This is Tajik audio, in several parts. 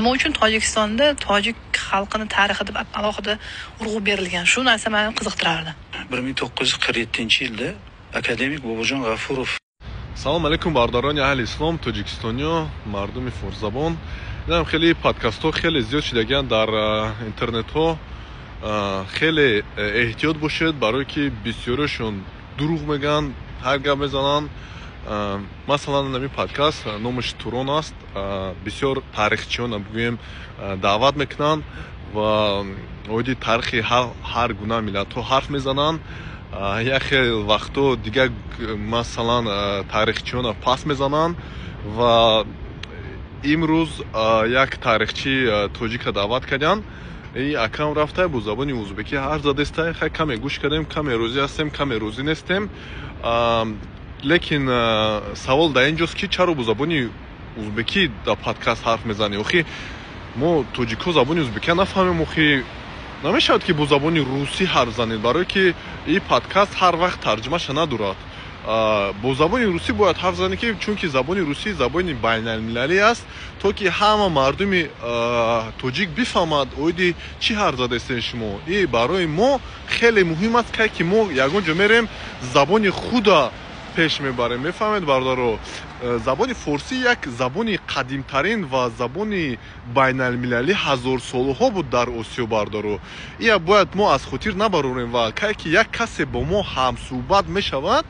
Nima uchun Tojikistonda tojik xalqini tarixi deb alohida urg'u berilgan? Shu narsa meni qiziqtirardi. 1947-yilda akademik Bobojon G'afurov. Салом алейкум, бародарони аҳли ислом, тоҷикистониё, мардуми форсзабон. Инам хеле подкастҳо хеле зиёд шидагианд дар интернетҳо. Хеле эҳтиёт бошед, барое ки бисёриашон дурӯғ мегӯянд, ҳар гап мезананд. Масалан, ҳамин подкаст номаш «Турон» аст. Бисёр таърихчиёна бигӯем, даъват мекунанд ва оиди таърихи ҳар гуна миллатҳо ҳарф мезананд. Як хел вақтҳо дигар, масалан, таърихчиёна пас мезананд. Ва имрӯз як таърихчии тоҷика даъват карданд. И акам рафта, бо забони узбекӣ ҳарф задеста. Хай, каме гӯш кардем, каме розӣ ҳастем, каме розӣ нестем. Лекин савол дар ин ҷост, ки чаро бо забони узбекӣ дар подкаст ҳарф мезанӣ? Охи мо тоҷикҳо забони узбекия нафаҳмем. Охи намешавад, ки бо забони русӣ ҳарф занед, барое ки ин подкаст ҳар вақт тарҷумаша надорад. Бо забони русӣ бояд ҳарф занед, ки чунки забони русӣ забони байналмилалӣ аст, то ки ҳама мардуми тоҷик бифаҳмад, оиди чӣ ҳарф задаистед шумо. И барои мо хеле муҳим аст, кай ки мо ягон ҷо мерем, забони худа пеш мебарем. Мефаҳмед, бародаро? Забони форсӣ як забони қадимтарин ва забони байналмилалӣ ҳазорсолаҳо буд дар Осиё. Бародаро, ия бояд мо аз хотир набарорем. Ва кай ки як касе бо мо ҳамсӯҳбат мешавад,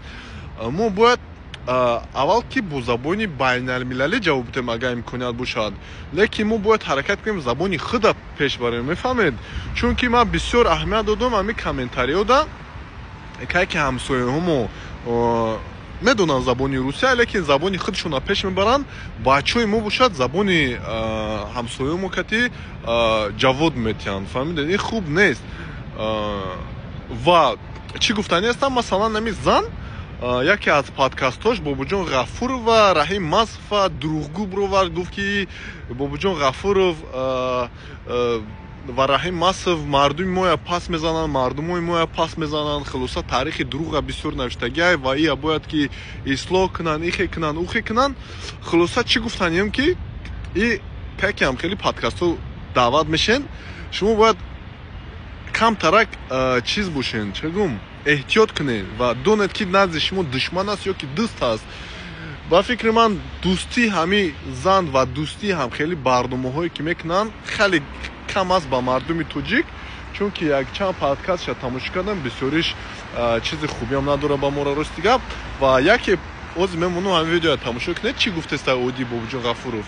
мо бояд аввал ки бо забони байналмилалӣ ҷавоб диҳем, агар имконият бошад, лекин мо бояд ҳаракат кунем, забони худа пеш барем. Мефаҳмед? Чунки ман бисёр аҳамият додам ҳамин комментариёда, кай ки ҳамсояҳомо медонанд забони русия, лекин забони худшона пеш мебаранд. Бачаҳои мо бошад, забони ҳамсояҳомо кати ҷавоб метиҳанд. Фаҳмидед? Ин хуб нест. Ва чӣ гуфтанӣ ҳастам? Масалан, ҳамин зан яке аз подкастҳош Бобоҷон Ғафуров ва Раҳим Масова дурӯғгӯ бировард. Гуфт, ки Бобоҷон Ғафуров ва Раҳим Масов мардуми моя пас мезананд, мардумои моя пас мезананд. Хулоса, таърихи дурӯға бисёр навиштагиай ва ия бояд ки ислоҳ кунанд, ихе кунанд, ухе кунанд. Хулоса, чӣ гуфтанием, ки и какиам хеле подкастҳо даъват мешен, шумо бояд камтарак чиз бошен, чӣ гум, эҳтиёт кунед ва донед, ки назди шумо душман аст ё ки дӯст аст. Ба фикри ман, дӯстии ҳамин зан ва дӯстии ҳам хеле барномаҳое ки мекунанд, хеле кам аст ба мардуми тоҷик, чунки якчанд подкастша тамошо кардам, бисёриш чизи хубиам надорад ба мора, рости гап. Ва яке ози мемонам, ҳамин видеоя тамошо кунед, чӣ гуфтеста оиди Бобоҷон Ғафуров.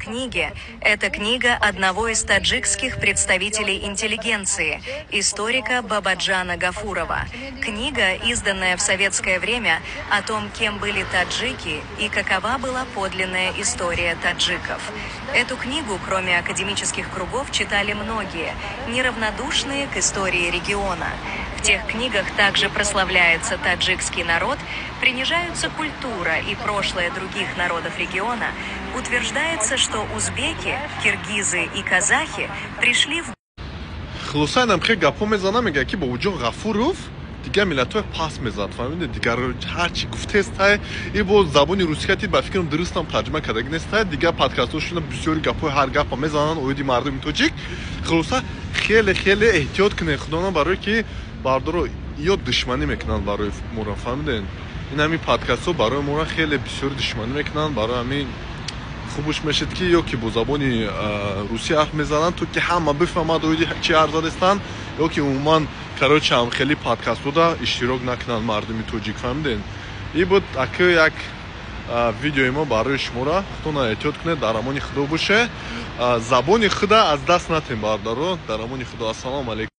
Книге. Это книга одного из таджикских представителей интеллигенции, историка Бабаджана Гафурова. Книга, изданная в советское время, о том, кем были таджики и какова была подлинная история таджиков. Эту книгу, кроме академических кругов, читали многие, неравнодушные к истории региона. В тех книгах также прославляется таджикский народ, принижаются культура и прошлое других народов региона, утверждается, что узбеки, киргизы и казахи пришли в Хулоса, инам хеле гапҳо мезанам, мегӯяд, ки Бобоҷон Ғафуров дигар миллатҳои пас мезад. Фаҳмиде? Дигар ҳарчи гуфтестай, и бо забони русия ти ба фикрам дурустам тарҷума кардаги нестай. Дигар подкастҳошона бисёри гапҳои ҳар гапа мезананд оиди мардуми тоҷик. Хулоса, хеле хеле эҳтиёт кунед худона, барое ки, бардоро, ё душманӣ мекунанд барои моро. Фаҳмидед? Ин ҳамин подкастҳо барои моро хеле бисёр душманӣ мекунанд. Барои ҳамин хубуш мешед, ки ё ки бо забони русӣ ҳарф мезананд, то ки ҳама бифаҳмад, оиди чӣ ҳарф задестанд, ё ки умуман, короче, ҳам хеле подкастҳода иштирок накунанд мардуми тоҷик. Фаҳмидед? И буд аки як видеои мо барои шуморо. Худтона эҳтиёт кунед, дар амони Худо боше, забони худа аз даст натем, бародаро. Дар амони Худо, ассалому алайкум.